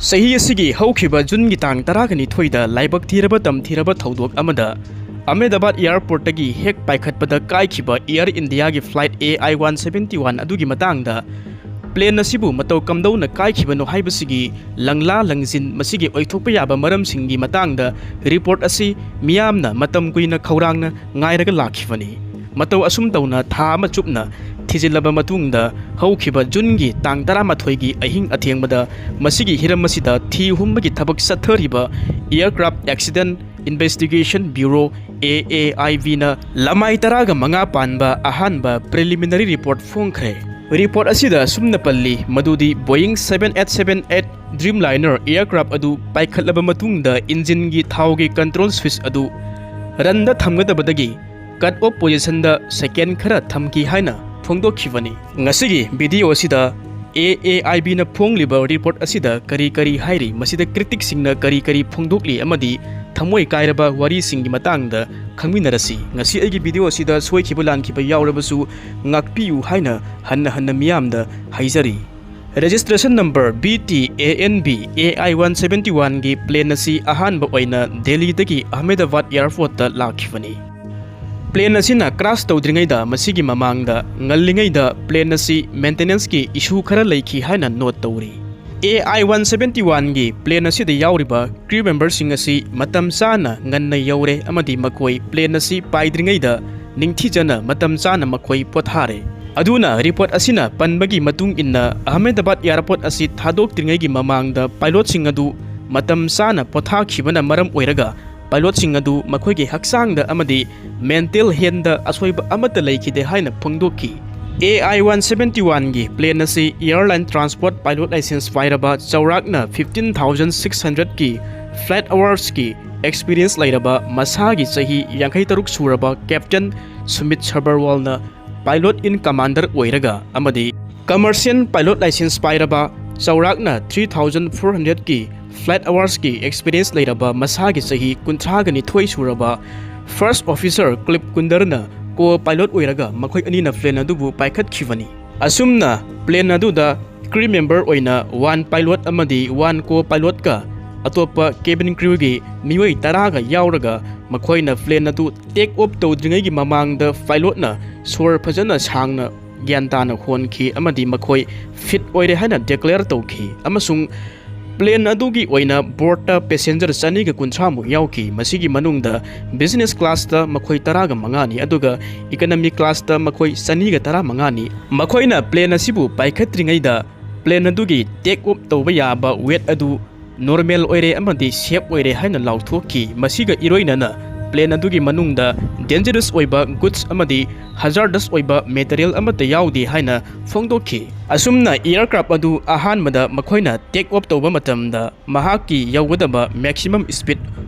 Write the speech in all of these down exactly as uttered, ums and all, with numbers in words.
ꯆꯍꯤ ꯑꯁꯤꯒꯤ ꯍꯧꯈꯤꯕ ꯖꯨꯟꯒꯤ ꯇꯥꯡ ꯇꯔꯥꯒ ꯅꯤꯊꯣꯏꯗ ꯂꯥꯏꯕꯛ ꯊꯤꯔꯕ ꯇꯝꯊꯤꯔꯕ ꯊꯧꯗꯣꯛ ꯑꯃꯗ ꯑꯍꯃꯦꯗꯕꯥꯗ airportꯇꯒꯤ ꯍꯦꯛ ꯄꯥꯏꯈꯠꯄꯗ ꯀꯥꯏꯈꯤꯕ Air Indiaꯒꯤ flight A I one seventy one ꯑꯗꯨꯒꯤ ꯃꯇꯥꯡꯗ plane ꯑꯁꯤꯕꯨ ꯃꯇꯧ ꯀꯝꯗꯧꯅ ꯀꯥꯏꯈꯤꯕꯅꯣ ꯍꯥꯏꯕꯁꯤꯒꯤ ꯂꯪꯂꯥ ꯂꯪꯖꯤꯟ, ꯃꯁꯤꯒꯤ ꯑꯣꯏꯊꯣꯛꯄ ꯌꯥꯕ ꯃꯔꯝꯁꯤꯡꯒꯤ ꯃꯇꯥꯡꯗ report ꯑꯁꯤ ꯃꯤꯌꯥꯝꯅ ꯃꯇꯝ ꯀꯨꯏꯅ ꯈꯧꯔꯥꯡꯅ ꯉꯥꯏꯔꯒ ꯂꯥꯛꯈꯤꯕꯅꯤ꯫ ꯃꯇꯧ ꯑꯁꯨꯝ ꯇꯧꯅ ꯊꯥ ꯑꯃ ꯆꯨꯞꯅ ꯊꯤꯖꯤꯜꯂꯕ ꯃꯇꯨꯡꯗ ꯍꯧꯈꯤꯕ ꯖꯨꯟꯒꯤ ꯇꯥꯡ ꯇꯔꯥꯃꯥꯊꯣꯏꯒꯤ ꯑꯍꯤꯡ ꯑꯊꯦꯡꯕꯗ ꯃꯁꯤꯒꯤ ꯍꯤꯔꯝ ꯑꯁꯤꯗ ꯊꯤ ꯍꯨꯝꯕꯒꯤ ꯊꯕꯛ ꯆꯠꯊꯔꯤꯕ Aircraft Accident Investigation Bureau, A A I Bꯅ ꯂꯃꯥꯏ ꯇꯔꯥꯒ ꯃꯉꯥ ꯄꯥꯟꯕ ꯑꯍꯥꯟꯕ preliminary report ꯐꯣꯡꯈ꯭ꯔꯦ꯫ Report ꯑꯁꯤꯗ ꯑꯁꯨꯝꯅ ꯄꯜꯂꯤ ꯃꯗꯨꯗꯤ Boeing seven eight seven eight Dreamliner aircraft ꯑꯗꯨ ꯄꯥꯏꯈꯠꯂꯕ ꯃꯇꯨꯡꯗ engineꯒꯤ ꯊꯥꯎꯒꯤ control switch ꯑꯗꯨ runꯗ ꯊꯝꯒꯗꯕꯗꯒꯤ cut off positionꯗ second ꯈꯔ ꯊꯝꯈꯤ ꯍꯥꯏꯅ ꯐꯣꯡꯗꯣꯛꯈꯤꯕꯅꯤ꯫ ꯉꯁꯤꯒꯤ video ꯑꯁꯤꯗ A A I Bꯅ ꯐꯣꯡꯂꯤꯕ report ꯑꯁꯤꯗ ꯀꯔꯤ ꯀꯔꯤ ꯍꯥꯏꯔꯤ, ꯃꯁꯤꯗ criticꯁꯤꯡꯅ ꯀꯔꯤ ꯀꯔꯤ ꯐꯣꯡꯗꯣꯛꯂꯤ ꯑꯃꯗꯤ ꯊꯃꯣꯏ ꯀꯥꯏꯔꯕ ꯋꯥꯔꯤꯁꯤꯡꯒꯤ ꯃꯇꯥꯡꯗ ꯈꯪꯃꯤꯟꯅꯔꯁꯤ꯫ ꯉꯁꯤ ꯑꯩꯒꯤ video ꯑꯁꯤꯗ ꯁꯣꯏꯈꯤꯕ ꯂꯥꯟꯈꯤꯕ ꯌꯥꯎꯔꯕꯁꯨ ꯉꯥꯛꯄꯤꯌꯨ ꯍꯥꯏꯅ ꯍꯟꯅ ꯍꯟꯅ ꯃꯤꯌꯥꯝꯗ ꯍꯥꯏꯖꯔꯤ꯫ Registration number B T A N B A I one seventy oneꯒꯤ plane ꯑꯁꯤ ꯑꯍꯥꯟꯕ ꯑꯣꯏꯅ ꯗꯦꯜꯂꯤꯗꯒꯤ ꯑꯍꯃꯦꯗꯕꯥꯗ airportꯇ ꯂꯥꯛꯈꯤꯕꯅꯤ꯫ Plane ꯑꯁꯤꯅ crash ꯇꯧꯗ꯭ꯔꯤꯉꯩꯗ ꯃꯁꯤꯒꯤ ꯃꯃꯥꯡꯗ ꯉꯜꯂꯤꯉꯩꯗ plane ꯑꯁꯤ maintenanceꯀꯤ issue ꯈꯔ ꯂꯩꯈꯤ ꯍꯥꯏꯅ note ꯇꯧꯔꯤ꯫ A I one seventy oneꯒꯤ plane ꯑꯁꯤꯗ ꯌꯥꯎꯔꯤꯕ crew memberꯁꯤꯡ ꯑꯁꯤ ꯃꯇꯝ ꯆꯥꯅ ꯉꯟꯅ ꯌꯧꯔꯦ ꯑꯃꯗꯤ ꯃꯈꯣꯏ plane ꯑꯁꯤ ꯄꯥꯏꯗ꯭ꯔꯤꯉꯩꯗ ꯅꯤꯡꯊꯤꯖꯅ ꯃꯇꯝ ꯆꯥꯅ ꯃꯈꯣꯏ ꯄꯣꯊꯥꯔꯦ꯫ ꯑꯗꯨꯅ report ꯑꯁꯤꯅ ꯄꯟꯕꯒꯤ ꯃꯇꯨꯡ ꯏꯟꯅ ꯑꯍꯃꯦꯗꯕꯥꯗ airport ꯑꯁꯤ ꯊꯥꯗꯣꯛꯇ꯭ꯔꯤꯉꯩꯒꯤ ꯃꯃꯥꯡꯗ pilotꯁꯤꯡ ꯑꯗꯨ ꯃꯇꯝ ꯆꯥꯅ ꯄꯣꯊꯥꯈꯤꯕꯅ ꯃꯔꯝ ꯑꯣꯏꯔꯒ pilotꯁꯤꯡ ꯑꯗꯨ ꯃꯈꯣꯏꯒꯤ ꯍꯛꯆꯥꯡꯗ ꯑꯃꯗꯤ mental healthꯗ ꯑꯁꯣꯏꯕ ꯑꯃꯠꯇ ꯂꯩꯈꯤꯗꯦ ꯍꯥꯏꯅ ꯐꯣꯡꯗꯣꯛꯈꯤ꯫ A I one seventy oneꯒꯤ plane ꯑꯁꯤ airline transport pilot license ꯄꯥꯏꯔꯕ ꯆꯥꯎꯔꯥꯛꯅ fifteen thousand six hundredꯀꯤ flight hoursꯀꯤ experience ꯂꯩꯔꯕ ꯃꯁꯥꯒꯤ ꯆꯍꯤ ꯌꯥꯡꯈꯩ ꯇꯔꯨꯛ ꯁꯨꯔꯕ Captain Sumit Sabharwalꯅ pilot in commander ꯑꯣꯏꯔꯒ ꯑꯃꯗꯤ commercial pilot license ꯄꯥꯏꯔꯕ ꯆꯥꯎꯔꯥꯛꯅ three thousand four hundredꯀꯤ flight hoursꯀꯤ experience ꯂꯩꯔꯕ ꯃꯁꯥꯒꯤ ꯆꯍꯤ ꯀꯨꯟꯊ꯭ꯔꯥꯒ ꯅꯤꯊꯣꯏ ꯁꯨꯔꯕ first officer Clip Kundarꯅ co-pilot ꯑꯣꯏꯔꯒ ꯃꯈꯣꯏ ꯑꯅꯤꯅ plane ꯑꯗꯨꯕꯨ ꯄꯥꯏꯈꯠꯈꯤꯕꯅꯤ꯫ ꯑꯁꯨꯝꯅ plane ꯑꯗꯨꯗ crew member ꯑꯣꯏꯅ one pilot ꯑꯃꯗꯤ one co-pilotꯀ ꯑꯇꯣꯞꯄ cabin crewꯒꯤ ꯃꯤꯑꯣꯏ ꯇꯔꯥꯒ ꯌꯥꯎꯔꯒ ꯃꯈꯣꯏꯅ plane ꯑꯗꯨ take off ꯇꯧꯗ꯭ꯔꯤꯉꯩꯒꯤ ꯃꯃꯥꯡꯗ pilotꯅ ꯁꯣꯔ ꯐꯖꯅ ꯁꯥꯡꯅ ꯒ꯭ꯌꯥꯟ ꯇꯥꯅ ꯍꯣꯟꯈꯤ ꯑꯃꯗꯤ ꯃꯈꯣꯏ fit ꯑꯣꯏꯔꯦ ꯍꯥꯏꯅ declare ꯇꯧꯈꯤ꯫ ꯑꯃꯁꯨꯡ plane ꯑꯗꯨꯒꯤ ꯑꯣꯏꯅ boardꯇ passenger ꯆꯅꯤꯒ ꯀꯨꯟꯊ꯭ꯔꯥ ꯃꯨꯛ ꯌꯥꯎꯈꯤ꯫ ꯃꯁꯤꯒꯤ ꯃꯅꯨꯡꯗ business classꯇ ꯃꯈꯣꯏ ꯇꯔꯥꯒ ꯃꯉꯥꯅꯤ, ꯑꯗꯨꯒ economy classꯇ ꯃꯈꯣꯏ ꯆꯅꯤꯒ ꯇꯔꯥ ꯃꯉꯥꯅꯤ꯫ ꯃꯈꯣꯏꯅ plane ꯑꯁꯤꯕꯨ ꯄꯥꯏꯈꯠꯇ꯭ꯔꯤꯉꯩꯗ plane ꯑꯗꯨꯒꯤ take off ꯇꯧꯕ ꯌꯥꯕ weight ꯑꯗꯨ normal ꯑꯣꯏꯔꯦ ꯑꯃꯗꯤ safe ꯑꯣꯏꯔꯦ ꯍꯥꯏꯅ ꯂꯥꯎꯊꯣꯛꯈꯤ꯫ ꯃꯁꯤꯒ ꯏꯔꯣꯏꯅꯅ plane ꯑꯗꯨꯒꯤ ꯃꯅꯨꯡꯗ dangerous ꯑꯣꯏꯕ goods ꯑꯃꯗꯤ hazardous ꯑꯣꯏꯕ material ꯑꯃꯠꯇ ꯌꯥꯎꯗꯦ ꯍꯥꯏꯅ ꯐꯣꯡꯗꯣꯛꯈꯤ꯫ ꯑꯁꯨꯝꯅ aircraft ꯑꯗꯨ ꯑꯍꯥꯟꯕꯗ ꯃꯈꯣꯏꯅ take off ꯇꯧꯕ ꯃꯇꯝꯗ ꯃꯍꯥꯛꯀꯤ ꯌꯧꯒꯗꯕ maximum speed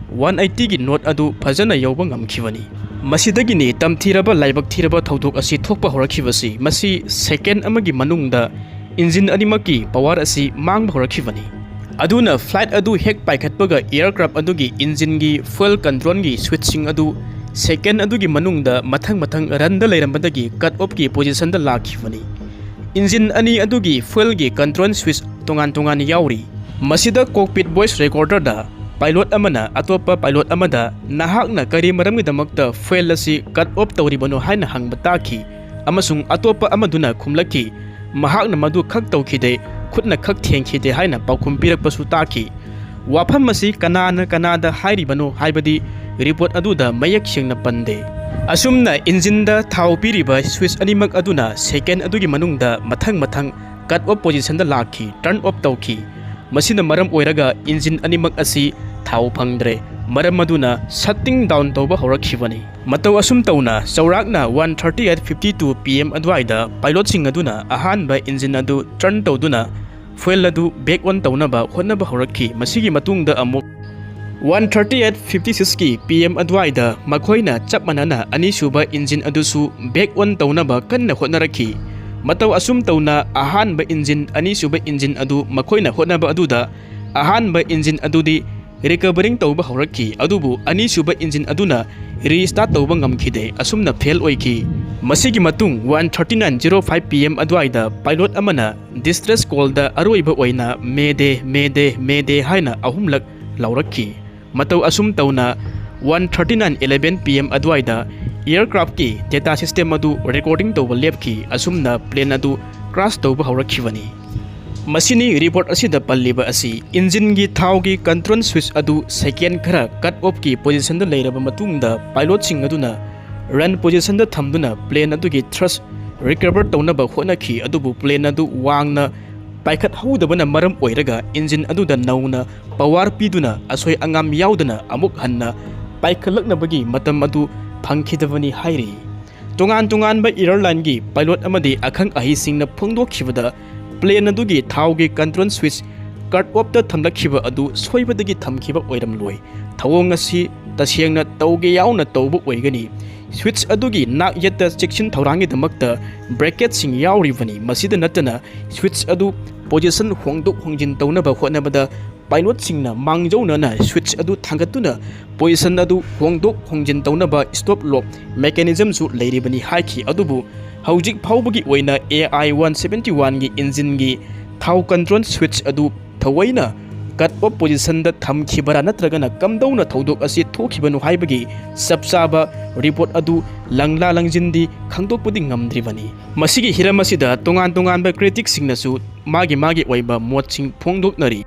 one eightyꯒꯤ knot ꯑꯗꯨ ꯐꯖꯅ ꯌꯧꯕ ꯉꯝꯈꯤꯕꯅꯤ꯫ ꯃꯁꯤꯗꯒꯤꯅꯤ ꯇꯝꯊꯤꯔꯕ ꯂꯥꯏꯕꯛ ꯊꯤꯔꯕ ꯊꯧꯗꯣꯛ ꯑꯁꯤ ꯊꯣꯛꯄ ꯍꯧꯔꯛꯈꯤꯕꯁꯤ꯫ ꯃꯁꯤ second ꯑꯃꯒꯤ ꯃꯅꯨꯡꯗ engine ꯑꯅꯤꯃꯛꯀꯤ power ꯑꯁꯤ ꯃꯥꯡꯕ ꯍꯧꯔꯛꯈꯤꯕꯅꯤ꯫ ꯑꯗꯨꯅ flight ꯑꯗꯨ ꯍꯦꯛ ꯄꯥꯏꯈꯠꯄꯒ aircraft ꯑꯗꯨꯒꯤ engineꯒꯤ fuel controlꯒꯤ switchꯁꯤꯡ ꯑꯗꯨ second ꯑꯗꯨꯒꯤ ꯃꯅꯨꯡꯗ ꯃꯊꯪ ꯃꯊꯪ runꯗ ꯂꯩꯔꯝꯕꯗꯒꯤ cut offꯀꯤ positionꯗ ꯂꯥꯛꯈꯤꯕꯅꯤ꯫ Engine ꯑꯅꯤ ꯑꯗꯨꯒꯤ fuelꯒꯤ control switch ꯇꯣꯉꯥꯟ ꯇꯣꯉꯥꯟꯅ ꯌꯥꯎꯔꯤ꯫ ꯃꯁꯤꯗ cockpit voice recorderꯗ pilot ꯑꯃꯅ ꯑꯇꯣꯞꯄ pilot ꯑꯃꯗ "ꯅꯍꯥꯛꯅ ꯀꯔꯤ ꯃꯔꯝꯒꯤꯗꯃꯛꯇ fuel ꯑꯁꯤ cut off ꯇꯧꯔꯤꯕꯅꯣ?" ꯍꯥꯏꯅ ꯍꯪꯕ ꯇꯥꯈꯤ, ꯑꯃꯁꯨꯡ ꯑꯇꯣꯞꯄ ꯑꯃꯗꯨꯅ ꯈꯨꯝꯂꯛꯈꯤ, "ꯃꯍꯥꯛꯅ ꯃꯗꯨ ꯈꯛ ꯇꯧꯈꯤꯗꯦ, ꯈꯨꯠꯅ ꯈꯛ ꯊꯦꯡꯈꯤꯗꯦ" ꯍꯥꯏꯅ ꯄꯥꯎꯈꯨꯝ ꯄꯤꯔꯛꯄꯁꯨ ꯇꯥꯈꯤ꯫ ꯋꯥꯐꯝ ꯑꯁꯤ ꯀꯅꯥꯅ ꯀꯅꯥꯗ ꯍꯥꯏꯔꯤꯕꯅꯣ ꯍꯥꯏꯕꯗꯤ report ꯑꯗꯨꯗ ꯃꯌꯦꯛ ꯁꯦꯡꯅ ꯄꯟꯗꯦ꯫ ꯑꯁꯨꯝꯅ engineꯗ ꯊꯥꯎ ꯄꯤꯔꯤꯕ switch ꯑꯅꯤꯃꯛ ꯑꯗꯨꯅ second ꯑꯗꯨꯒꯤ ꯃꯅꯨꯡꯗ ꯃꯊꯪ ꯃꯊꯪ cut off positionꯗ ꯂꯥꯛꯈꯤ, turn off ꯇꯧꯈꯤ꯫ ꯃꯁꯤꯅ ꯃꯔꯝ ꯑꯣꯏꯔꯒ engine ꯑꯅꯤꯃꯛ ꯑꯁꯤ ꯊꯥꯎ ꯐꯪꯗ꯭ꯔꯦ, ꯃꯔꯝ ꯑꯗꯨꯅ shutting down ꯇꯧꯕ ꯍꯧꯔꯛꯈꯤꯕꯅꯤ꯫ ꯃꯇꯧ ꯑꯁꯨꯝ ꯇꯧꯅ ꯆꯥꯎꯔꯥꯛꯅ one thirty eight fifty two P M ꯑꯗꯨꯋꯥꯏꯗ pilotꯁꯤꯡ ꯑꯗꯨꯅ ꯑꯍꯥꯟꯕ engine ꯑꯗꯨ turn ꯇꯧꯗꯨꯅ fuel ꯑꯗꯨ back on ꯇꯧꯅꯕ ꯍꯣꯠꯅꯕ ꯍꯧꯔꯛꯈꯤ꯫ ꯃꯁꯤꯒꯤ ꯃꯇꯨꯡꯗ ꯑꯃꯨꯛ one thirty eight fifty sixꯀꯤ P M ꯑꯗꯨꯋꯥꯏꯗ ꯃꯈꯣꯏꯅ ꯆꯞ ꯃꯥꯟꯅꯅ ꯑꯅꯤꯁꯨꯕ engine ꯑꯗꯨꯁꯨ back on ꯇꯧꯅꯕ ꯀꯟꯅ ꯍꯣꯠꯅꯔꯛꯈꯤ꯫ ꯃꯇꯧ ꯑꯁꯨꯝ ꯇꯧꯅ ꯑꯍꯥꯟꯕ engine, ꯑꯅꯤꯁꯨꯕ engine ꯑꯗꯨ ꯃꯈꯣꯏꯅ ꯍꯣꯠꯅꯕ ꯑꯗꯨꯗ ꯑꯍꯥꯟꯕ engine ꯑꯗꯨꯗꯤ ꯔꯤꯀꯚꯔꯤꯡ ꯇꯧꯕ ꯍꯧꯔꯛꯈꯤ, ꯑꯗꯨꯕꯨ ꯑꯅꯤꯁꯨꯕ ꯏꯟꯖꯤꯟ ꯑꯗꯨꯅ ꯔꯤꯁ꯭ꯇꯥꯔꯠ ꯇꯧꯕ ꯉꯝꯈꯤꯗꯦ, ꯑꯁꯨꯝꯅ ꯐꯦꯜ ꯑꯣꯏꯈꯤ꯫ ꯃꯁꯤꯒꯤ ꯃꯇꯨꯡ one thirty nine zero five P M ꯑꯗꯨꯋꯥꯏꯗ ꯄꯥꯏꯂꯣꯠ ꯑꯃꯅ ꯗꯤꯁꯇ꯭ꯔꯦꯁ ꯀꯣꯜꯗ ꯑꯔꯣꯏꯕ ꯑꯣꯏꯅ "ꯃꯦꯗꯦ, ꯃꯦꯗꯦ, ꯃꯦꯗꯦ" ꯍꯥꯏꯅ ꯑꯍꯨꯝꯂꯛ ꯂꯥꯎꯔꯛꯈꯤ꯫ ꯃꯇꯧ ꯑꯁꯨꯝ ꯇꯧꯅ one thirty nine eleven P M ꯑꯗꯨꯋꯥꯏꯗ ꯑꯦꯌꯔꯀ꯭ꯔꯥꯐꯀꯤ ꯗꯦꯇꯥ ꯁꯤꯁꯇꯦꯝ ꯑꯗꯨ ꯔꯦꯀꯣꯔꯗꯤꯡ ꯇꯧꯕ ꯂꯦꯞꯈꯤ, ꯑꯁꯨꯝꯅ ꯄ꯭ꯂꯦꯟ ꯑꯗꯨ ꯀ꯭ꯔꯥꯁ ꯇꯧꯕ ꯍꯧꯔꯛꯈꯤꯕꯅꯤ꯫ ꯃꯁꯤꯅꯤ ꯔꯤꯄꯣꯔꯠ ꯑꯁꯤꯗ ꯄꯜꯂꯤꯕ ꯑꯁꯤ꯫ ꯏꯟꯖꯤꯟꯒꯤ ꯊꯥꯎꯒꯤ ꯀꯟꯇ꯭ꯔꯣꯜ ꯁ꯭ꯋꯤꯆ ꯑꯗꯨ ꯁꯦꯀꯦꯟ ꯈꯔ ꯀꯠ ꯑꯣꯐꯀꯤ ꯄꯣꯖꯤꯁꯟꯗ ꯂꯩꯔꯕ ꯃꯇꯨꯡꯗ ꯄꯥꯏꯂꯣꯠꯁꯤꯡ ꯑꯗꯨꯅ ꯔꯟ ꯄꯣꯖꯤꯁꯟꯗ ꯊꯝꯗꯨꯅ ꯄ꯭ꯂꯦꯟ ꯑꯗꯨꯒꯤ ꯊ꯭ꯔꯁ ꯔꯤꯀꯚꯔ ꯇꯧꯅꯕ ꯍꯣꯠꯅꯈꯤ, ꯑꯗꯨꯕꯨ ꯄ꯭ꯂꯦꯟ ꯑꯗꯨ ꯋꯥꯡꯅ ꯄꯥꯏꯈꯠꯍꯧꯗꯕꯅ ꯃꯔꯝ ꯑꯣꯏꯔꯒ ꯏꯟꯖꯤꯟ ꯑꯗꯨꯗ ꯅꯧꯅ ꯄꯋꯥꯔ ꯄꯤꯗꯨꯅ ꯑꯁꯣꯏ ꯑꯉꯥꯝ ꯌꯥꯎꯗꯅ ꯑꯃꯨꯛ ꯍꯟꯅ ꯄꯥꯏꯈꯠꯂꯛꯅꯕꯒꯤ ꯃꯇꯝ ꯑꯗꯨ ꯐꯪꯈꯤꯗꯕꯅꯤ ꯍꯥꯏꯔꯤ꯫ ꯇꯣꯉꯥꯟ ꯇꯣꯉꯥꯟꯕ ꯑꯦꯌꯔꯂꯥꯏꯟꯒꯤ ꯄꯥꯏꯂꯣꯠ ꯑꯃꯗꯤ ꯑꯈꯪ ꯑꯍꯩꯁꯤꯡꯅ ꯐꯣꯡꯗꯣꯛꯈꯤꯕꯗ, ꯄ꯭ꯂꯦꯟ ꯑꯗꯨꯒꯤ ꯊꯥꯎꯒꯤ ꯀꯟꯇ꯭ꯔꯣꯜ ꯁ꯭ꯋꯤꯆ ꯀꯠ ꯑꯣꯐꯇ ꯊꯝꯂꯛꯈꯤꯕ ꯑꯗꯨ ꯁꯣꯏꯕꯗꯒꯤ ꯊꯝꯈꯤꯕ ꯑꯣꯏꯔꯝꯂꯣꯏ꯫ ꯊꯧꯑꯣꯡ ꯑꯁꯤ ꯇꯁꯦꯡꯅ ꯇꯧꯒꯦ ꯌꯥꯎꯅ ꯇꯧꯕ ꯑꯣꯏꯒꯅꯤ꯫ ꯁ꯭ꯋꯤꯆ ꯑꯗꯨꯒꯤ ꯅꯥꯛ ꯌꯦꯠꯇ ꯆꯦꯛꯁꯤꯟ ꯊꯧꯔꯥꯡꯒꯤꯗꯃꯛꯇ ꯕ꯭ꯔꯦꯀꯦꯠꯁꯤꯡ ꯌꯥꯎꯔꯤꯕꯅꯤ꯫ ꯃꯁꯤꯗ ꯅꯠꯇꯅ, ꯁ꯭ꯋꯤꯆ ꯑꯗꯨ ꯄꯣꯖꯤꯁꯟ ꯍꯣꯡꯗꯣꯛ ꯍꯣꯡꯖꯤꯟ ꯇꯧꯅꯕ ꯍꯣꯠꯅꯕꯗ ꯄꯥꯏꯂꯣꯠꯁꯤꯡꯅ ꯃꯥꯡꯖꯧꯅꯅ ꯁ꯭ꯋꯤꯆ ꯑꯗꯨ ꯊꯥꯡꯒꯠꯇꯨꯅ ꯄꯣꯖꯤꯁꯟ ꯑꯗꯨ ꯍꯣꯡꯗꯣꯛ ꯍꯣꯡꯖꯤꯟ ꯇꯧꯅꯕ ꯁ꯭ꯇꯣꯞ ꯂꯣꯛ ꯃꯦꯀꯥꯅꯤꯖꯝꯁꯨ ꯂꯩꯔꯤꯕꯅꯤ ꯍꯥꯏꯈꯤ꯫ ꯑꯗꯨꯕꯨ ꯍꯧꯖꯤꯛ ꯐꯥꯎꯕꯒꯤ ꯑꯣꯏꯅ ꯑꯦ ꯑꯥꯏ ꯋꯥꯟ ꯁꯚꯦꯟꯇꯤ ꯋꯥꯟꯒꯤ ꯏꯟꯖꯤꯟꯒꯤ ꯊꯥꯎ ꯀꯟꯇ꯭ꯔꯣꯜ ꯁ꯭ꯋꯤꯆ ꯑꯗꯨ ꯊꯑꯣꯏꯅ ꯀꯠ ꯑꯣꯐ ꯄꯣꯖꯤꯁꯟꯗ ꯊꯝꯈꯤꯕꯔꯥ ꯅꯠꯇ꯭ꯔꯒꯅ ꯀꯝꯗꯧꯅ ꯊꯧꯗꯣꯛ ꯑꯁꯤ ꯊꯣꯛꯈꯤꯕꯅꯣ ꯍꯥꯏꯕꯒꯤ ꯆꯞ ꯆꯥꯕ ꯔꯤꯄꯣꯔꯠ ꯑꯗꯨ ꯂꯪꯂꯥ ꯂꯪꯖꯤꯟꯗꯤ ꯈꯪꯗꯣꯛꯄꯗꯤ ꯉꯝꯗ꯭ꯔꯤꯕꯅꯤ꯫ ꯃꯁꯤꯒꯤ ꯍꯤꯔꯝ ꯑꯁꯤꯗ ꯇꯣꯉꯥꯟ ꯇꯣꯉꯥꯟꯕ ꯀ꯭ꯔꯤꯇꯤꯛꯁꯤꯡꯅꯁꯨ ꯃꯥꯒꯤ ꯃꯥꯒꯤ ꯑꯣꯏꯕ ꯃꯣꯠꯁꯤꯡ ꯐꯣꯡꯗꯣꯛꯅꯔꯤ꯫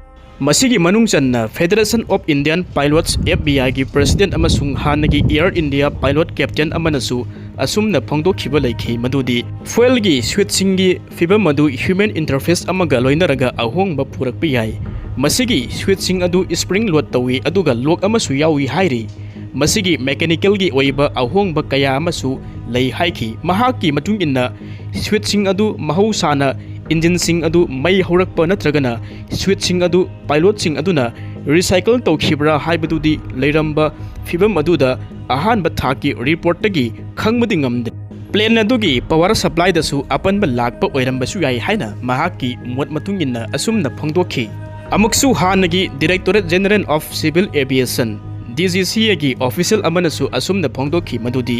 ꯃꯁꯤꯒꯤ ꯃꯅꯨꯡ ꯆꯟꯅ Federation of Indian Pilots, F B I ꯒꯤ president ꯑꯃꯁꯨꯡ ꯍꯥꯟꯅꯒꯤ Air India pilot captain ꯑꯃꯅꯁꯨ ꯑꯁꯨꯝꯅ ꯐꯣꯡꯗꯣꯛꯈꯤꯕ ꯂꯩꯈꯤ, ꯃꯗꯨꯗꯤ ꯐ꯭ꯌꯨꯑꯦꯜꯒꯤ ꯁ꯭ꯋꯤꯆꯁꯤꯡꯒꯤ ꯐꯤꯕꯝ ꯑꯗꯨ ꯍ꯭ꯌꯨꯃꯦꯟ ꯏꯟꯇꯔꯐꯦꯁ ꯑꯃꯒ ꯂꯣꯏꯅꯔꯒ ꯑꯍꯣꯡꯕ ꯄꯨꯔꯛꯄ ꯌꯥꯏ꯫ ꯃꯁꯤꯒꯤ ꯁ꯭ꯋꯤꯆꯁꯤꯡ ꯑꯗꯨ ꯁ꯭ꯄ꯭ꯔꯤꯡ ꯂꯣꯗ ꯇꯧꯏ, ꯑꯗꯨꯒ ꯂꯣꯛ ꯑꯃꯁꯨ ꯌꯥꯎꯏ ꯍꯥꯏꯔꯤ꯫ ꯃꯁꯤꯒꯤ ꯃꯦꯀꯥꯅꯤꯀꯦꯜꯒꯤ ꯑꯣꯏꯕ ꯑꯍꯣꯡꯕ ꯀꯌꯥ ꯑꯃꯁꯨ ꯂꯩ ꯍꯥꯏꯈꯤ꯫ ꯃꯍꯥꯛꯀꯤ ꯃꯇꯨꯡ ꯏꯟꯅ, ꯁ꯭ꯋꯤꯆꯁꯤꯡ ꯑꯗꯨ ꯃꯍꯧꯁꯥꯅ ꯏꯟꯖꯤꯟꯁꯤꯡ ꯑꯗꯨ ꯃꯩ ꯍꯧꯔꯛꯄ ꯅꯠꯇ꯭ꯔꯒꯅ ꯁ꯭ꯋꯤꯆꯁꯤꯡ ꯑꯗꯨ ꯄꯥꯏꯂꯣꯠꯁꯤꯡ ꯑꯗꯨꯅ ꯔꯤꯁꯥꯏꯀꯜ ꯇꯧꯈꯤꯕ꯭ꯔꯥ ꯍꯥꯏꯕꯗꯨꯗꯤ ꯂꯩꯔꯝꯕ ꯐꯤꯕꯝ ꯑꯗꯨꯗ ꯑꯍꯥꯟꯕ ꯊꯥꯛꯀꯤ ꯔꯤꯄꯣꯔꯠꯇꯒꯤ ꯈꯪꯕꯗꯤ ꯉꯝꯗꯦ꯫ ꯄ꯭ꯂꯦꯟ ꯑꯗꯨꯒꯤ ꯄꯋꯥꯔ ꯁꯄ꯭ꯂꯥꯏꯗꯁꯨ ꯑꯄꯟꯕ ꯂꯥꯛꯄ ꯑꯣꯏꯔꯝꯕꯁꯨ ꯌꯥꯏ ꯍꯥꯏꯅ ꯃꯍꯥꯛꯀꯤ ꯃꯣꯠ ꯃꯇꯨꯡ ꯏꯟꯅ ꯑꯁꯨꯝꯅ ꯐꯣꯡꯗꯣꯛꯈꯤ꯫ ꯑꯃꯨꯛꯁꯨ ꯍꯥꯟꯅꯒꯤ Directorate General of Civil Aviation, DGCA ꯒꯤ official ꯑꯃꯅꯁꯨ ꯑꯁꯨꯝꯅ ꯐꯣꯡꯗꯣꯛꯈꯤ ꯃꯗꯨꯗꯤ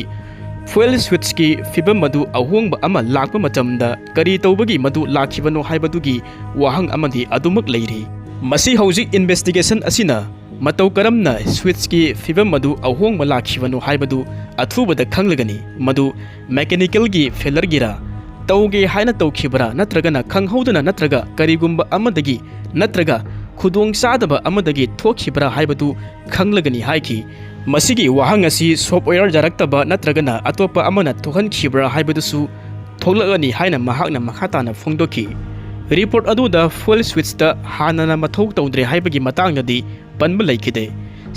fuel switch ꯀꯤ ꯐꯤꯕꯝ ꯑꯗꯨ ꯑꯍꯣꯡꯕ ꯑꯃ ꯂꯥꯛꯄ ꯃꯇꯝꯗ ꯀꯔꯤ ꯇꯧꯕꯒꯤ ꯃꯗꯨ ꯂꯥꯛꯈꯤꯕꯅꯣ ꯍꯥꯏꯕꯗꯨꯒꯤ ꯋꯥꯍꯪ ꯑꯃꯗꯤ ꯑꯗꯨꯃꯛ ꯂꯩꯔꯤ꯫ ꯃꯁꯤ ꯍꯧꯖꯤꯛ investigation ꯑꯁꯤꯅ ꯃꯇꯧ ꯀꯔꯝꯅ switch ꯀꯤ ꯐꯤꯕꯝ ꯑꯗꯨ ꯑꯍꯣꯡꯕ ꯂꯥꯛꯈꯤꯕꯅꯣ ꯍꯥꯏꯕꯗꯨ ꯑꯊꯨꯕꯗ ꯈꯪꯂꯒꯅꯤ꯫ ꯃꯗꯨ mechanical ꯒꯤ failure ꯒꯤꯔꯥ, ꯇꯧꯒꯦ ꯍꯥꯏꯅ ꯇꯧꯈꯤꯕ꯭ꯔꯥ, ꯅꯠꯇ꯭ꯔꯒꯅ ꯈꯪꯍꯧꯗꯅ, ꯅꯠꯇ꯭ꯔꯒ ꯀꯔꯤꯒꯨꯝꯕ ꯑꯃꯗꯒꯤ, ꯅꯠꯇ꯭ꯔꯒ ꯈꯨꯗꯣꯡ ꯆꯥꯗꯕ ꯑꯃꯗꯒꯤ ꯊꯣꯛꯈꯤꯕ꯭ꯔꯥ ꯍꯥꯏꯕꯗꯨ ꯈꯪꯂꯒꯅꯤ ꯍꯥꯏꯈꯤ꯫ ꯃꯁꯤꯒꯤ ꯋꯥꯍꯪ ꯑꯁꯤ software ꯌꯥꯔꯛꯇꯕ ꯅꯠꯇ꯭ꯔꯒꯅ ꯑꯇꯣꯞꯄ ꯑꯃꯅ ꯊꯣꯛꯍꯟꯈꯤꯕ꯭ꯔꯥ ꯍꯥꯏꯕꯗꯨꯁꯨ ꯊꯣꯛꯂꯛꯂꯅꯤ ꯍꯥꯏꯅ ꯃꯍꯥꯛꯅ ꯃꯈꯥ ꯇꯥꯅ ꯐꯣꯡꯗꯣꯛꯈꯤ꯫ Report ꯑꯗꯨꯗ fuel switch ꯇ ꯍꯥꯟꯅꯅ ꯃꯊꯧ ꯇꯧꯗ꯭ꯔꯦ ꯍꯥꯏꯕꯒꯤ ꯃꯇꯥꯡꯗꯗꯤ ꯄꯟꯕ ꯂꯩꯈꯤꯗꯦ꯫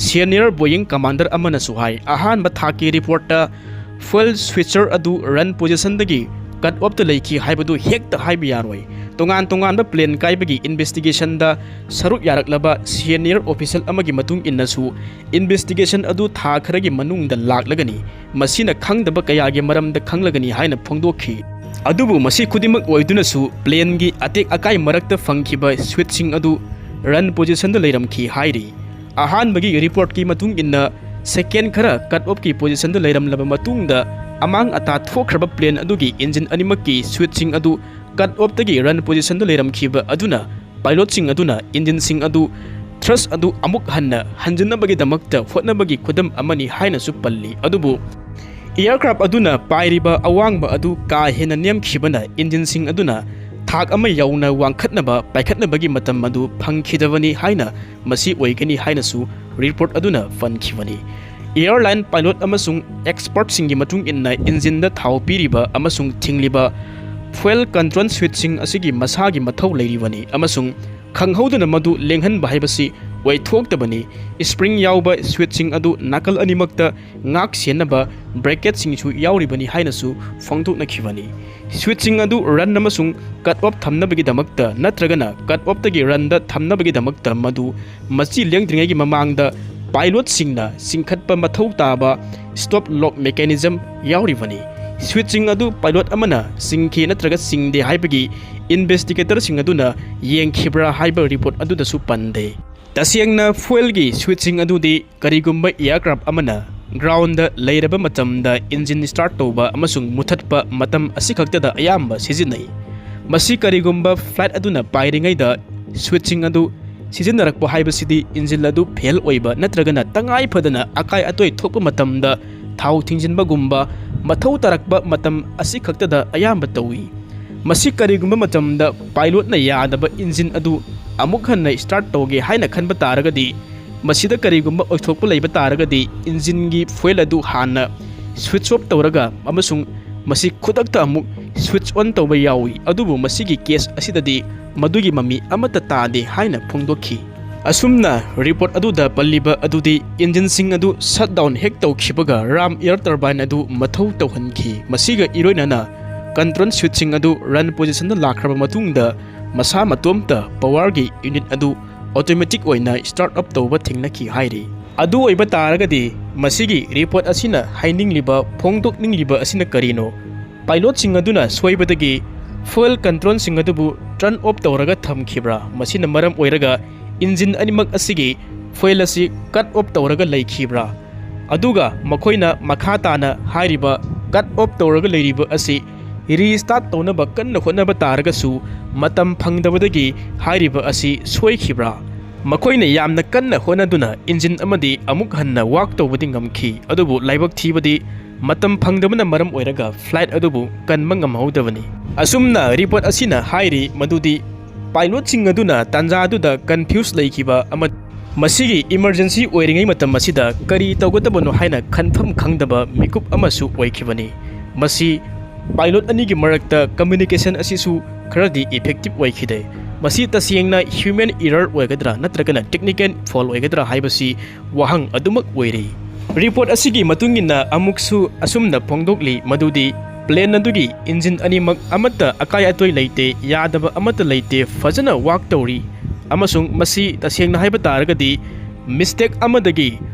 Senior Boeing commander ꯑꯃꯅꯁꯨ ꯍꯥꯏ, ꯑꯍꯥꯟꯕ ꯊꯥꯛꯀꯤ report ꯇ fuel switcher ꯑꯗꯨ run position ꯗꯒꯤ cut off ꯇ ꯂꯩꯈꯤ ꯍꯥꯏꯕꯗꯨ ꯍꯦꯛꯇ ꯍꯥꯏꯕ ꯌꯥꯔꯣꯏ꯫ ꯇꯣꯉꯥꯟ ꯇꯣꯉꯥꯟꯕ plane ꯀꯥꯏꯕꯒꯤ investigation ꯗ ꯁꯔꯨꯛ ꯌꯥꯔꯛꯂꯕ senior official ꯑꯃꯒꯤ ꯃꯇꯨꯡ ꯏꯟꯅꯁꯨ, investigation ꯑꯗꯨ ꯊꯥ ꯈꯔꯒꯤ ꯃꯅꯨꯡꯗ ꯂꯥꯛꯂꯒꯅꯤ꯫ ꯃꯁꯤꯅ ꯈꯪꯗꯕ ꯀꯌꯥꯒꯤ ꯃꯔꯝꯗ ꯈꯪꯂꯒꯅꯤ ꯍꯥꯏꯅ ꯐꯣꯡꯗꯣꯛꯈꯤ꯫ ꯑꯗꯨꯕꯨ ꯃꯁꯤ ꯈꯨꯗꯤꯡꯃꯛ ꯑꯣꯏꯗꯨꯅꯁꯨ, plane ꯒꯤ ꯑꯇꯦꯛ ꯑꯀꯥꯏ ꯃꯔꯛꯇ ꯐꯪꯈꯤꯕ switch ꯁꯤꯡ ꯑꯗꯨ run position ꯗ ꯂꯩꯔꯝꯈꯤ ꯍꯥꯏꯔꯤ꯫ ꯑꯍꯥꯟꯕꯒꯤ report ꯀꯤ ꯃꯇꯨꯡ ꯏꯟꯅ, second ꯈꯔ cut off ꯀꯤ position ꯗ ꯂꯩꯔꯝꯂꯕ ꯃꯇꯨꯡꯗ, ꯑꯃꯥꯡ ꯑꯇꯥ ꯊꯣꯛꯈ꯭ꯔꯕ plane ꯑꯗꯨꯒꯤ engine ꯑꯅꯤꯃꯛꯀꯤ switch ꯁꯤꯡ ꯑꯗꯨ cut off ꯇꯒꯤ run position ꯗ ꯂꯩꯔꯝꯈꯤꯕ ꯑꯗꯨꯅ, pilot ꯁꯤꯡ ꯑꯗꯨꯅ engine ꯁꯤꯡ ꯑꯗꯨ thrust ꯑꯗꯨ ꯑꯃꯨꯛ ꯍꯟꯅ ꯍꯟꯖꯤꯟꯅꯕꯒꯤꯗꯃꯛꯇ ꯍꯣꯠꯅꯕꯒꯤ ꯈꯨꯗꯝ ꯑꯃꯅꯤ ꯍꯥꯏꯅꯁꯨ ꯄꯜꯂꯤ꯫ ꯑꯗꯨꯕꯨ aircraft ꯑꯗꯨꯅ ꯄꯥꯏꯔꯤꯕ ꯑꯋꯥꯡꯕ ꯑꯗꯨ ꯀꯥ ꯍꯦꯟꯅ ꯅꯦꯝꯈꯤꯕꯅ engine ꯁꯤꯡ ꯑꯗꯨꯅ ꯊꯥꯛ ꯑꯃ ꯌꯧꯅ ꯋꯥꯡꯈꯠꯅꯕ ꯄꯥꯏꯈꯠꯅꯕꯒꯤ ꯃꯇꯝ ꯑꯗꯨ ꯐꯪꯈꯤꯗꯕꯅꯤ ꯍꯥꯏꯅ ꯃꯁꯤ ꯑꯣꯏꯒꯅꯤ ꯍꯥꯏꯅꯁꯨ report ꯑꯗꯨꯅ ꯄꯟꯈꯤꯕꯅꯤ꯫ Airline pilot ꯑꯃꯁꯨꯡ expert ꯁꯤꯡꯒꯤ ꯃꯇꯨꯡ ꯏꯟꯅ, engine ꯗ ꯊꯥꯎ ꯄꯤꯔꯤꯕ ꯑꯃꯁꯨꯡ ꯊꯤꯡꯂꯤꯕ fuel control switch ꯁꯤꯡ ꯑꯁꯤꯒꯤ ꯃꯁꯥꯒꯤ ꯃꯊꯧ ꯂꯩꯔꯤꯕꯅꯤ ꯑꯃꯁꯨꯡ ꯈꯪꯍꯧꯗꯅ ꯃꯗꯨ ꯂꯦꯡꯍꯟꯕ ꯍꯥꯏꯕꯁꯤ ꯑꯣꯏꯊꯣꯛꯇꯕꯅꯤ꯫ Spring ꯌꯥꯎꯕ switch ꯁꯤꯡ ꯑꯗꯨ ꯅꯥꯀꯜ ꯑꯅꯤꯃꯛꯇ ꯉꯥꯛ ꯁꯦꯟꯅꯕ bracket ꯁꯤꯡꯁꯨ ꯌꯥꯎꯔꯤꯕꯅꯤ ꯍꯥꯏꯅꯁꯨ ꯐꯣꯡꯗꯣꯛꯅꯈꯤꯕꯅꯤ꯫ Switch ꯁꯤꯡ ꯑꯗꯨ run ꯑꯃꯁꯨꯡ cut off ꯊꯝꯅꯕꯒꯤꯗꯃꯛꯇ ꯅꯠꯇ꯭ꯔꯒꯅ cut off ꯇꯒꯤ run ꯗ ꯊꯝꯅꯕꯒꯤꯗꯃꯛꯇ ꯃꯗꯨ ꯃꯆꯤ ꯂꯦꯡꯗ꯭ꯔꯤꯉꯩꯒꯤ ꯃꯃꯥꯡꯗ pilot ꯁꯤꯡꯅ ꯆꯤꯡꯈꯠꯄ ꯃꯊꯧ ꯇꯥꯕ stop lock mechanism ꯌꯥꯎꯔꯤꯕꯅꯤ꯫ ꯁ꯭ꯋꯤꯠꯁꯤꯡ ꯑꯗꯨ ꯄꯥꯏꯂꯣꯠ ꯑꯃꯅ ꯆꯤꯡꯈꯤ ꯅꯠꯇ꯭ꯔꯒ ꯆꯤꯡꯗꯦ ꯍꯥꯏꯕꯒꯤ ꯏꯟꯚꯦꯁꯇꯤꯒꯦꯇꯔꯁꯤꯡ ꯑꯗꯨꯅ ꯌꯦꯡꯈꯤꯕ꯭ꯔꯥ ꯍꯥꯏꯕ ꯔꯤꯄꯣꯔꯠ ꯑꯗꯨꯗꯁꯨ ꯄꯟꯗꯦ꯫ ꯇꯁꯦꯡꯅ ꯐ꯭ꯌꯨꯑꯦꯜꯒꯤ ꯁ꯭ꯋꯤꯠꯁꯤꯡ ꯑꯗꯨꯗꯤ ꯀꯔꯤꯒꯨꯝꯕ ꯑꯦꯌꯔꯀ꯭ꯔꯥꯐ ꯑꯃꯅ ꯒ꯭ꯔꯥꯎꯟꯗ ꯂꯩꯔꯕ ꯃꯇꯝꯗ ꯏꯟꯖꯤꯟ ꯁ꯭ꯇꯥꯔꯠ ꯇꯧꯕ ꯑꯃꯁꯨꯡ ꯃꯨꯊꯠꯄ ꯃꯇꯝ ꯑꯁꯤꯈꯛꯇꯗ ꯑꯌꯥꯝꯕ ꯁꯤꯖꯤꯟꯅꯩ꯫ ꯃꯁꯤ ꯀꯔꯤꯒꯨꯝꯕ ꯐ꯭ꯂꯥꯏꯠ ꯑꯗꯨꯅ ꯄꯥꯏꯔꯤꯉꯩꯗ ꯁ꯭ꯋꯤꯠꯁꯤꯡ ꯑꯗꯨ ꯁꯤꯖꯤꯟꯅꯔꯛꯄ ꯍꯥꯏꯕꯁꯤꯗꯤ ꯏꯟꯖꯤꯟ ꯑꯗꯨ ꯐꯦꯜ ꯑꯣꯏꯕ ꯅꯠꯇ꯭ꯔꯒꯅ ꯇꯉꯥꯏ ꯐꯗꯅ ꯑꯀꯥꯏ ꯑꯇꯣꯏ ꯊꯣꯛꯄ ꯃꯇꯝꯗ ꯊꯥꯎ ꯊꯤꯡꯖꯤꯟꯕꯒꯨꯝꯕ ꯃꯊꯧ ꯇꯥꯔꯛꯄ ꯃꯇꯝ ꯑꯁꯤꯈꯛꯇꯗ ꯑꯌꯥꯝꯕ ꯇꯧꯏ꯫ ꯃꯁꯤ ꯀꯔꯤꯒꯨꯝꯕ ꯃꯇꯝꯗ ꯄꯥꯏꯂꯣꯠꯅ ꯌꯥꯗꯕ ꯏꯟꯖꯤꯟ ꯑꯗꯨ ꯑꯃꯨꯛ ꯍꯟꯅ ꯁ꯭ꯇꯥꯔꯠ ꯇꯧꯒꯦ ꯍꯥꯏꯅ ꯈꯟꯕ ꯇꯥꯔꯒꯗꯤ, ꯃꯁꯤꯗ ꯀꯔꯤꯒꯨꯝꯕ ꯑꯣꯏꯊꯣꯛꯄ ꯂꯩꯕ ꯇꯥꯔꯒꯗꯤ ꯏꯟꯖꯤꯟꯒꯤ ꯐ꯭ꯌꯨꯑꯦꯜ ꯑꯗꯨ ꯍꯥꯟꯅ ꯁ꯭ꯋꯤꯠꯆ ꯑꯣꯐ ꯇꯧꯔꯒ ꯑꯃꯁꯨꯡ ꯃꯁꯤ ꯈꯨꯗꯛꯇ ꯑꯃꯨꯛ ꯁ꯭ꯋꯤꯠꯆ ꯑꯣꯟ ꯇꯧꯕ ꯌꯥꯎꯏ꯫ ꯑꯗꯨꯕꯨ ꯃꯁꯤꯒꯤ ꯀꯦꯁ ꯑꯁꯤꯗꯗꯤ ꯃꯗꯨꯒꯤ ꯃꯃꯤ ꯑꯃꯠꯇ ꯇꯥꯗꯦ ꯍꯥꯏꯅ ꯐꯣꯡꯗꯣꯛꯈꯤ꯫ ꯑꯁꯨꯝꯅ ꯔꯤꯄꯣꯔꯠ ꯑꯗꯨꯗ ꯄꯜꯂꯤꯕ ꯑꯗꯨꯗꯤ ꯏꯟꯖꯤꯟꯁꯤꯡ ꯑꯗꯨ ꯁꯠ ꯗꯥꯎꯟ ꯍꯦꯛ ꯇꯧꯈꯤꯕꯒ ꯔꯥꯝ ꯑꯦꯌꯔ ꯇꯔꯕꯥꯏꯟ ꯑꯗꯨ ꯃꯊꯧ ꯇꯧꯍꯟꯈꯤ꯫ ꯃꯁꯤꯒ ꯏꯔꯣꯏꯅꯅ ꯀꯟꯇ꯭ꯔꯣꯜ ꯁ꯭ꯋꯤꯠꯁꯤꯡ ꯑꯗꯨ ꯔꯟ ꯄꯣꯖꯤꯁꯟꯗ ꯂꯥꯛꯈ꯭ꯔꯕ ꯃꯇꯨꯡꯗ ꯃꯁꯥ ꯃꯇꯣꯝꯇ ꯄꯋꯥꯔꯒꯤ ꯌꯨꯅꯤꯠ ꯑꯗꯨ ꯑꯣꯇꯣꯃꯦꯇꯤꯛ ꯑꯣꯏꯅ ꯁ꯭ꯇꯥꯔꯠ ꯑꯞ ꯇꯧꯕ ꯊꯦꯡꯅꯈꯤ ꯍꯥꯏꯔꯤ꯫ ꯑꯗꯨ ꯑꯣꯏꯕ ꯇꯥꯔꯒꯗꯤ ꯃꯁꯤꯒꯤ ꯔꯤꯄꯣꯔꯠ ꯑꯁꯤꯅ ꯍꯥꯏꯅꯤꯡꯂꯤꯕ, ꯐꯣꯡꯗꯣꯛꯅꯤꯡꯂꯤꯕ ꯑꯁꯤꯅ ꯀꯔꯤꯅꯣ? ꯄꯥꯏꯂꯣꯠꯁꯤꯡ ꯑꯗꯨꯅ ꯁꯣꯏꯕꯗꯒꯤ ꯐ꯭ꯌꯨꯑꯦꯜ ꯀꯟꯇ꯭ꯔꯣꯜꯁꯤꯡ ꯑꯗꯨꯕꯨ ꯇꯔꯟ ꯑꯣꯐ ꯇꯧꯔꯒ ꯊꯝꯈꯤꯕ꯭ꯔꯥ? ꯃꯁꯤꯅ ꯃꯔꯝ ꯑꯣꯏꯔꯒ ꯏꯟꯖꯤꯟ ꯑꯅꯤꯃꯛ ꯑꯁꯤꯒꯤ ꯐ꯭ꯌꯨꯑꯦꯜ ꯑꯁꯤ ꯀꯠ ꯑꯣꯐ ꯇꯧꯔꯒ ꯂꯩꯈꯤꯕ꯭ꯔꯥ? ꯑꯗꯨꯒ ꯃꯈꯣꯏꯅ ꯃꯈꯥ ꯇꯥꯅ ꯍꯥꯏꯔꯤꯕ ꯀꯠ ꯑꯣꯐ ꯇꯧꯔꯒ ꯂꯩꯔꯤꯕ ꯑꯁꯤ ꯔꯤꯁ꯭ꯇꯥꯔꯠ ꯇꯧꯅꯕ ꯀꯟꯅ ꯍꯣꯠꯅꯕ ꯇꯥꯔꯒꯁꯨ ꯃꯇꯝ ꯐꯪꯗꯕꯗꯒꯤ ꯍꯥꯏꯔꯤꯕ ꯑꯁꯤ ꯁꯣꯏꯈꯤꯕ꯭ꯔꯥ? ꯃꯈꯣꯏꯅ ꯌꯥꯝꯅ ꯀꯟꯅ ꯍꯣꯠꯅꯗꯨꯅ ꯏꯟꯖꯤꯟ ꯑꯃꯗꯤ ꯑꯃꯨꯛ ꯍꯟꯅ ꯋꯥꯛ ꯇꯧꯕꯗꯤ ꯉꯝꯈꯤ, ꯑꯗꯨꯕꯨ ꯂꯥꯏꯕꯛ ꯊꯤꯕꯗꯤ ꯃꯇꯝ ꯐꯪꯗꯕꯅ ꯃꯔꯝ ꯑꯣꯏꯔꯒ ꯐ꯭ꯂꯥꯏꯠ ꯑꯗꯨꯕꯨ ꯀꯟꯕ ꯉꯝꯍꯧꯗꯕꯅꯤ꯫ ꯑꯁꯨꯝꯅ ꯔꯤꯄꯣꯔꯠ ꯑꯁꯤꯅ ꯍꯥꯏꯔꯤ ꯃꯗꯨꯗꯤ ꯄꯥꯏꯂꯣꯠꯁꯤꯡ ꯑꯗꯨꯅ ꯇꯥꯟꯖꯥ ꯑꯗꯨꯗ ꯀꯟꯐ꯭ꯌꯨꯁ ꯂꯩꯈꯤꯕ ꯑꯃ, ꯃꯁꯤꯒꯤ ꯏꯃꯔꯖꯦꯟꯁꯤ ꯑꯣꯏꯔꯤꯉꯩ ꯃꯇꯝ ꯑꯁꯤꯗ ꯀꯔꯤ ꯇꯧꯒꯗꯕꯅꯣ ꯍꯥꯏꯅ ꯈꯟꯐꯝ ꯈꯪꯗꯕ ꯃꯤꯀꯨꯞ ꯑꯃꯁꯨ ꯑꯣꯏꯈꯤꯕꯅꯤ꯫ ꯃꯁꯤ ꯄꯥꯏꯂꯣꯠ ꯑꯅꯤꯒꯤ ꯃꯔꯛꯇ ꯀꯝꯃ꯭ꯌꯨꯅꯤꯀꯦꯁꯟ ꯑꯁꯤꯁꯨ ꯈꯔꯗꯤ ꯏꯐꯦꯛꯇꯤꯚ ꯑꯣꯏꯈꯤꯗꯦ꯫ ꯃꯁꯤ ꯇꯁꯦꯡꯅ ꯍ꯭ꯌꯨꯃꯦꯟ ꯏꯔꯔ ꯑꯣꯏꯒꯗ꯭ꯔꯥ ꯅꯠꯇ꯭ꯔꯒꯅ ꯇꯦꯛꯅꯤꯀꯦꯜ ꯐꯣꯜ ꯑꯣꯏꯒꯗ꯭ꯔꯥ ꯍꯥꯏꯕꯁꯤ ꯋꯥꯍꯪ ꯑꯗꯨꯃꯛ ꯑꯣꯏꯔꯤ꯫ ꯔꯤꯄꯣꯔꯠ ꯑꯁꯤꯒꯤ ꯃꯇꯨꯡ ꯏꯟꯅ ꯑꯃꯨꯛꯁꯨ ꯑꯁꯨꯝꯅ ꯐꯣꯡꯗꯣꯛꯂꯤ ꯃꯗꯨꯗꯤ ꯄ꯭ꯂꯦꯟ ꯑꯗꯨꯒꯤ ꯏꯟꯖꯤꯟ ꯑꯅꯤꯃꯛ ꯑꯃꯠꯇ ꯑꯀꯥꯏ ꯑꯇꯣꯏ ꯂꯩꯇꯦ, ꯌꯥꯗꯕ ꯑꯃꯠꯇ ꯂꯩꯇꯦ, ꯐꯖꯅ ꯋꯥꯛ ꯇꯧꯔꯤ, ꯑꯃꯁꯨꯡ ꯃꯁꯤ ꯇꯁꯦꯡꯅ ꯍꯥꯏꯕ ꯇꯥꯔꯒꯗꯤ ꯃꯤꯁꯇꯦꯛ ꯑꯃꯗꯒꯤ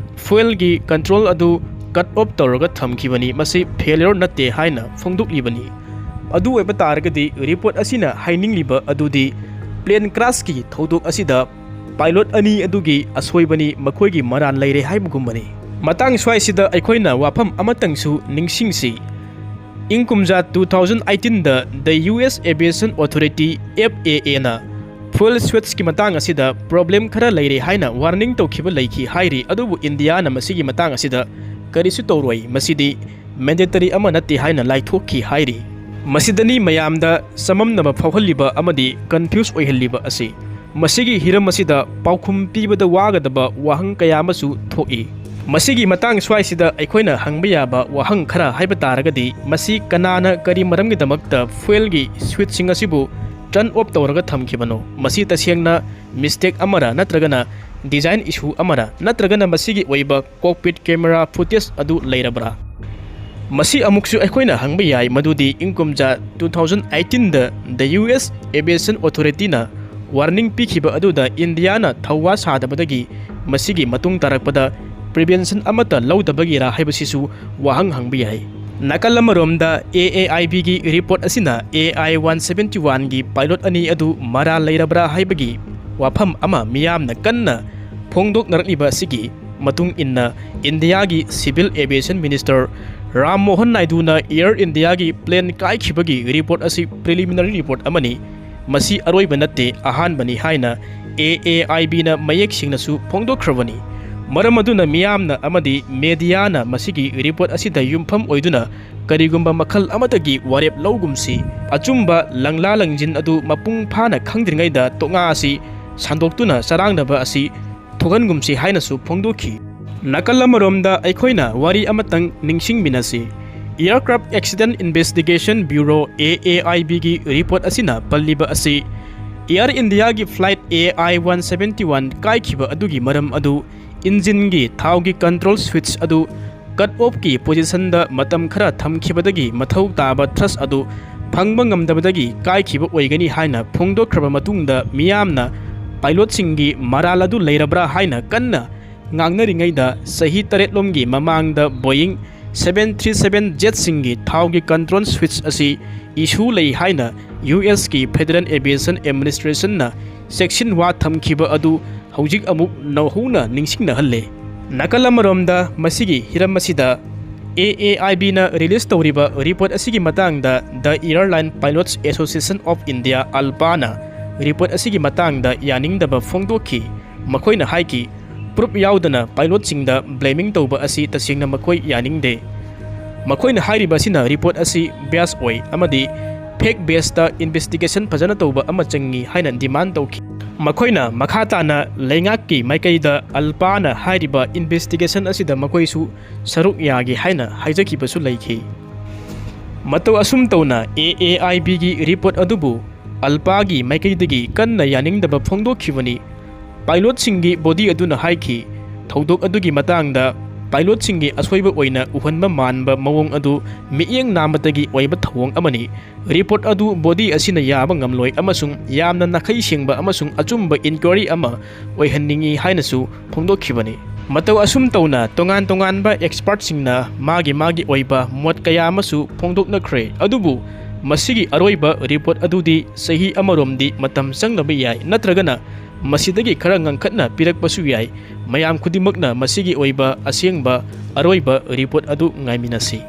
ꯐ꯭ꯌꯨꯑꯦꯜꯒꯤ ꯀꯟꯇ꯭ꯔꯣꯜ ꯑꯗꯨ cut off ꯇꯧꯔꯒ ꯊꯝꯈꯤꯕꯅꯤ꯫ ꯃꯁꯤ failure ꯅꯠꯇꯦ ꯍꯥꯏꯅ ꯐꯣꯡꯗꯣꯛꯂꯤꯕꯅꯤ꯫ ꯑꯗꯨ ꯑꯣꯏꯕ ꯇꯥꯔꯒꯗꯤ report ꯑꯁꯤꯅ ꯍꯥꯏꯅꯤꯡꯂꯤꯕ ꯑꯗꯨꯗꯤ plane crashꯀꯤ ꯊꯧꯗꯣꯛ ꯑꯁꯤꯗ pilot ꯑꯅꯤ ꯑꯗꯨꯒꯤ ꯑꯁꯣꯏꯕꯅꯤ, ꯃꯈꯣꯏꯒꯤ ꯃꯔꯥꯜ ꯂꯩꯔꯦ ꯍꯥꯏꯕꯒꯨꯝꯕꯅꯤ꯫ ꯃꯇꯥꯡ ꯁ꯭ꯋꯥꯏꯁꯤꯗ ꯑꯩꯈꯣꯏꯅ ꯋꯥꯐꯝ ꯑꯃꯇꯪꯁꯨ ꯅꯤꯡꯁꯤꯡꯁꯤ꯫ ꯏꯪ ꯀꯨꯝꯖꯥ two thousand eighteenꯗ the U S Aviation Authority, F A A ꯅ fuel switchꯀꯤ ꯃꯇꯥꯡ ꯑꯁꯤꯗ problem ꯈꯔ ꯂꯩꯔꯦ ꯍꯥꯏꯅ warning ꯇꯧꯈꯤꯕ ꯂꯩꯈꯤ ꯍꯥꯏꯔꯤ, ꯑꯗꯨꯕꯨ ꯏꯟꯗꯤꯌꯥꯅ ꯃꯁꯤꯒꯤ ꯃꯇꯥꯡ ꯑꯁꯤꯗ ꯀꯔꯤꯁꯨ ꯇꯧꯔꯣꯏ, ꯃꯁꯤꯗꯤ mandatory ꯑꯃ ꯅꯠꯇꯦ ꯍꯥꯏꯅ ꯂꯥꯏꯊꯣꯛꯈꯤ ꯍꯥꯏꯔꯤ꯫ ꯃꯁꯤꯗꯅꯤ ꯃꯌꯥꯝꯗ ꯆꯃꯝꯅꯕ ꯐꯥꯎꯍꯜꯂꯤꯕ ꯑꯃꯗꯤ confuse ꯑꯣꯏꯍꯜꯂꯤꯕ ꯑꯁꯤ꯫ ꯃꯁꯤꯒꯤ ꯍꯤꯔꯝ ꯑꯁꯤꯗ ꯄꯥꯎꯈꯨꯝ ꯄꯤꯕꯗ ꯋꯥꯒꯗꯕ ꯋꯥꯍꯪ ꯀꯌꯥ ꯑꯃꯁꯨ ꯊꯣꯛꯏ꯫ ꯃꯁꯤꯒꯤ ꯃꯇꯥꯡ ꯁ꯭ꯋꯥꯏꯁꯤꯗ ꯑꯩꯈꯣꯏꯅ ꯍꯪꯕ ꯌꯥꯕ ꯋꯥꯍꯪ ꯈꯔ ꯍꯥꯏꯕ ꯇꯥꯔꯒꯗꯤ, ꯃꯁꯤ ꯀꯅꯥꯅ ꯀꯔꯤ ꯃꯔꯝꯒꯤꯗꯃꯛꯇ fuelꯒꯤ switchꯁꯤꯡ ꯑꯁꯤꯕꯨ turn off ꯇꯧꯔꯒ ꯊꯝꯈꯤꯕꯅꯣ? ꯃꯁꯤ ꯇꯁꯦꯡꯅ mistake ꯑꯃꯔ, ꯅꯠꯇ꯭ꯔꯒꯅ design issue ꯑꯃꯔ, ꯅꯠꯇ꯭ꯔꯒꯅ ꯃꯁꯤꯒꯤ ꯑꯣꯏꯕ cockpit camera footage ꯑꯗꯨ ꯂꯩꯔꯕ꯭ꯔꯥ? ꯃꯁꯤ ꯑꯃꯨꯛꯁꯨ ꯑꯩꯈꯣꯏꯅ ꯍꯪꯕ ꯌꯥꯏ, ꯃꯗꯨꯗꯤ ꯏꯪ ꯀꯨꯝꯖꯥ two thousand eighteenꯗ the U S Aviation Authorityꯅ warning ꯄꯤꯈꯤꯕ ꯑꯗꯨꯗ ꯏꯟꯗꯤꯌꯥꯅ ꯊꯧꯋꯥ ꯁꯥꯗꯕꯗꯒꯤ ꯃꯁꯤꯒꯤ ꯃꯇꯨꯡ ꯇꯥꯔꯛꯄꯗ prevention ꯑꯃꯠꯇ ꯂꯧꯗꯕꯒꯤꯔꯥ ꯍꯥꯏꯕꯁꯤꯁꯨ ꯋꯥꯍꯪ ꯍꯪꯕ ꯌꯥꯏ꯫ ꯅꯥꯀꯜ ꯑꯃꯔꯣꯝꯗ, A A I Bꯒꯤ report ꯑꯁꯤꯅ A I one seventy oneꯒꯤ pilot ꯑꯅꯤ ꯑꯗꯨ ꯃꯔꯥꯜ ꯂꯩꯔꯕ꯭ꯔꯥ ꯍꯥꯏꯕꯒꯤ ꯋꯥꯐꯝ ꯑꯃ ꯃꯤꯌꯥꯝꯅ ꯀꯟꯅ ꯐꯣꯡꯗꯣꯛꯅꯔꯛꯂꯤꯕ ꯑꯁꯤꯒꯤ ꯃꯇꯨꯡ ꯏꯟꯅ, ꯏꯟꯗꯤꯌꯥꯒꯤ Civil Aviation Minister Ram Mohan ꯅꯥꯏꯗꯨꯅ Air Indiaꯒꯤ plane ꯀꯥꯏꯈꯤꯕꯒꯤ report ꯑꯁꯤ preliminary report ꯑꯃꯅꯤ, ꯃꯁꯤ ꯑꯔꯣꯏꯕ ꯅꯠꯇꯦ, ꯑꯍꯥꯟꯕꯅꯤ ꯍꯥꯏꯅ A A I Bꯅ ꯃꯌꯦꯛ ꯁꯦꯡꯅꯁꯨ ꯐꯣꯡꯗꯣꯛꯈ꯭ꯔꯕꯅꯤ꯫ ꯃꯔꯝ ꯑꯗꯨꯅ ꯃꯤꯌꯥꯝꯅ ꯑꯃꯗꯤ mediaꯅ ꯃꯁꯤꯒꯤ report ꯑꯁꯤꯗ ꯌꯨꯝꯐꯝ ꯑꯣꯏꯗꯨꯅ ꯀꯔꯤꯒꯨꯝꯕ ꯃꯈꯜ ꯑꯃꯠꯇꯒꯤ ꯋꯥꯔꯦꯞ ꯂꯧꯒꯨꯝꯁꯤ꯫ ꯑꯆꯨꯝꯕ ꯂꯪꯂꯥ ꯂꯪꯖꯤꯟ ꯑꯗꯨ ꯃꯄꯨꯡ ꯐꯥꯅ ꯈꯪꯗ꯭ꯔꯤꯉꯩꯗ ꯇꯣꯉꯥ ꯑꯁꯤ ꯁꯟꯗꯣꯛꯇꯨꯅ ꯆꯔꯥꯡꯅꯕ ꯑꯁꯤ ꯊꯣꯛꯍꯟꯒꯨꯝꯁꯤ ꯍꯥꯏꯅꯁꯨ ꯐꯣꯡꯗꯣꯛꯈꯤ꯫ ꯅꯥꯀꯜ ꯑꯃꯔꯣꯝꯗ, ꯑꯩꯈꯣꯏꯅ ꯋꯥꯔꯤ ꯑꯃꯇꯪ ꯅꯤꯡꯁꯤꯡꯃꯤꯟꯅꯁꯤ꯫ Aircraft Accident Investigation Bureau, A A I Bꯒꯤ report ꯑꯁꯤꯅ ꯄꯜꯂꯤꯕ ꯑꯁꯤ Air Indiaꯒꯤ flight A I one seventy one ꯀꯥꯏꯈꯤꯕ ꯑꯗꯨꯒꯤ ꯃꯔꯝ ꯑꯗꯨ engineꯒꯤ ꯊꯥꯎꯒꯤ control switch ꯑꯗꯨ cut offꯀꯤ positionꯗ ꯃꯇꯝ ꯈꯔ ꯊꯝꯈꯤꯕꯗꯒꯤ ꯃꯊꯧ ꯇꯥꯕ thrust ꯑꯗꯨ ꯐꯪꯕ ꯉꯝꯗꯕꯗꯒꯤ ꯀꯥꯏꯈꯤꯕ ꯑꯣꯏꯒꯅꯤ ꯍꯥꯏꯅ ꯐꯣꯡꯗꯣꯛꯈ꯭ꯔꯕ ꯃꯇꯨꯡꯗ, ꯃꯤꯌꯥꯝꯅ pilotꯁꯤꯡꯒꯤ ꯃꯔꯥꯜ ꯑꯗꯨ ꯂꯩꯔꯕ꯭ꯔꯥ ꯍꯥꯏꯅ ꯀꯟꯅ ꯉꯥꯡꯅꯔꯤꯉꯩꯗ ꯆꯍꯤ ꯇꯔꯦꯠꯂꯣꯝꯒꯤ ꯃꯃꯥꯡꯗ Boeing seven three seven jetꯁꯤꯡꯒꯤ ꯊꯥꯎꯒꯤ control switch ꯑꯁꯤ issue ꯂꯩ ꯍꯥꯏꯅ U S ꯀꯤ Federal Aviation Administrationꯅ ꯆꯦꯛꯁꯤꯟꯋꯥ ꯊꯝꯈꯤꯕ ꯑꯗꯨ ꯍꯧꯖꯤꯛ ꯑꯃꯨꯛ ꯅꯧꯍꯧꯅ ꯅꯤꯡꯁꯤꯡꯅꯍꯜꯂꯦ꯫ ꯅꯥꯀꯜ ꯑꯃꯔꯣꯝꯗ ꯃꯁꯤꯒꯤ ꯍꯤꯔꯝ ꯑꯁꯤꯗ A A I Bꯅ release ꯇꯧꯔꯤꯕ report ꯑꯁꯤꯒꯤ ꯃꯇꯥꯡꯗ The Airline Pilots Association of India, ALPAꯅ report ꯑꯁꯤꯒꯤ ꯃꯇꯥꯡꯗ ꯌꯥꯅꯤꯡꯗꯕ ꯐꯣꯡꯗꯣꯛꯈꯤ꯫ ꯃꯈꯣꯏꯅ ꯍꯥꯏꯈꯤ, proof ꯌꯥꯎꯗꯅ pilotꯁꯤꯡꯗ blaming ꯇꯧꯕ ꯑꯁꯤ ꯇꯁꯦꯡꯅ ꯃꯈꯣꯏ ꯌꯥꯅꯤꯡꯗꯦ꯫ ꯃꯈꯣꯏꯅ ꯍꯥꯏꯔꯤꯕ ꯑꯁꯤꯅ report ꯑꯁꯤ bias ꯑꯣꯏ ꯑꯃꯗꯤ fact basedꯇ investigation ꯐꯖꯅ ꯇꯧꯕ ꯑꯃ ꯆꯪꯉꯤ ꯍꯥꯏꯅ demand ꯇꯧꯈꯤ꯫ ꯃꯈꯣꯏꯅ ꯃꯈꯥ ꯇꯥꯅ ꯂꯩꯉꯥꯛꯀꯤ ꯃꯥꯏꯀꯩꯗ ALPAꯅ ꯍꯥꯏꯔꯤꯕ investigation ꯑꯁꯤꯗ ꯃꯈꯣꯏꯁꯨ ꯁꯔꯨꯛ ꯌꯥꯒꯦ ꯍꯥꯏꯅ ꯍꯥꯏꯖꯈꯤꯕꯁꯨ ꯂꯩꯈꯤ꯫ ꯃꯇꯧ ꯑꯁꯨꯝ ꯇꯧꯅ A A I Bꯒꯤ report ꯑꯗꯨꯕꯨ ALPAꯒꯤ ꯃꯥꯏꯀꯩꯗꯒꯤ ꯀꯟꯅ ꯌꯥꯅꯤꯡꯗꯕ ꯐꯣꯡꯗꯣꯛꯈꯤꯕꯅꯤ꯫ Pilotꯁꯤꯡꯒꯤ body ꯑꯗꯨꯅ ꯍꯥꯏꯈꯤ, ꯊꯧꯗꯣꯛ ꯑꯗꯨꯒꯤ ꯃꯇꯥꯡꯗ pilotꯁꯤꯡꯒꯤ ꯑꯁꯣꯏꯕ ꯑꯣꯏꯅ ꯎꯍꯟꯕ ꯃꯥꯟꯕ ꯃꯑꯣꯡ ꯑꯗꯨ ꯃꯤꯠꯌꯦꯡ ꯅꯥꯝꯃꯇꯒꯤ ꯑꯣꯏꯕ ꯊꯧꯑꯣꯡ ꯑꯃꯅꯤ꯫ Report ꯑꯗꯨ body ꯑꯁꯤꯅ ꯌꯥꯕ ꯉꯝꯂꯣꯏ ꯑꯃꯁꯨꯡ ꯌꯥꯝꯅ ꯅꯥꯈꯩ ꯁꯦꯡꯕ ꯑꯃꯁꯨꯡ ꯑꯆꯨꯝꯕ inquiry ꯑꯃ ꯑꯣꯏꯍꯟꯅꯤꯡꯏ ꯍꯥꯏꯅꯁꯨ ꯐꯣꯡꯗꯣꯛꯈꯤꯕꯅꯤ꯫ ꯃꯇꯧ ꯑꯁꯨꯝ ꯇꯧꯅ ꯇꯣꯉꯥꯟ ꯇꯣꯉꯥꯟꯕ expertꯁꯤꯡꯅ ꯃꯥꯒꯤ ꯃꯥꯒꯤ ꯑꯣꯏꯕ ꯃꯣꯠ ꯀꯌꯥ ꯑꯃꯁꯨ ꯐꯣꯡꯗꯣꯛꯅꯈ꯭ꯔꯦ, ꯑꯗꯨꯕꯨ ꯃꯁꯤꯒꯤ ꯑꯔꯣꯏꯕ report ꯑꯗꯨꯗꯤ ꯆꯍꯤ ꯑꯃꯔꯣꯝꯗꯤ ꯃꯇꯝ ꯆꯪꯂꯕ ꯌꯥꯏ, ꯅꯠꯇ꯭ꯔꯒꯅ ꯃꯁꯤꯗꯒꯤ ꯈꯔ ꯉꯟꯈꯠꯅ ꯄꯤꯔꯛꯄꯁꯨ ꯌꯥꯏ꯫ ꯃꯌꯥꯝ ꯈꯨꯗꯤꯡꯃꯛꯅ ꯃꯁꯤꯒꯤ ꯑꯣꯏꯕ ꯑꯁꯦꯡꯕ ꯑꯔꯣꯏꯕ report ꯑꯗꯨ ꯉꯥꯏꯃꯤꯟꯅꯁꯤ꯫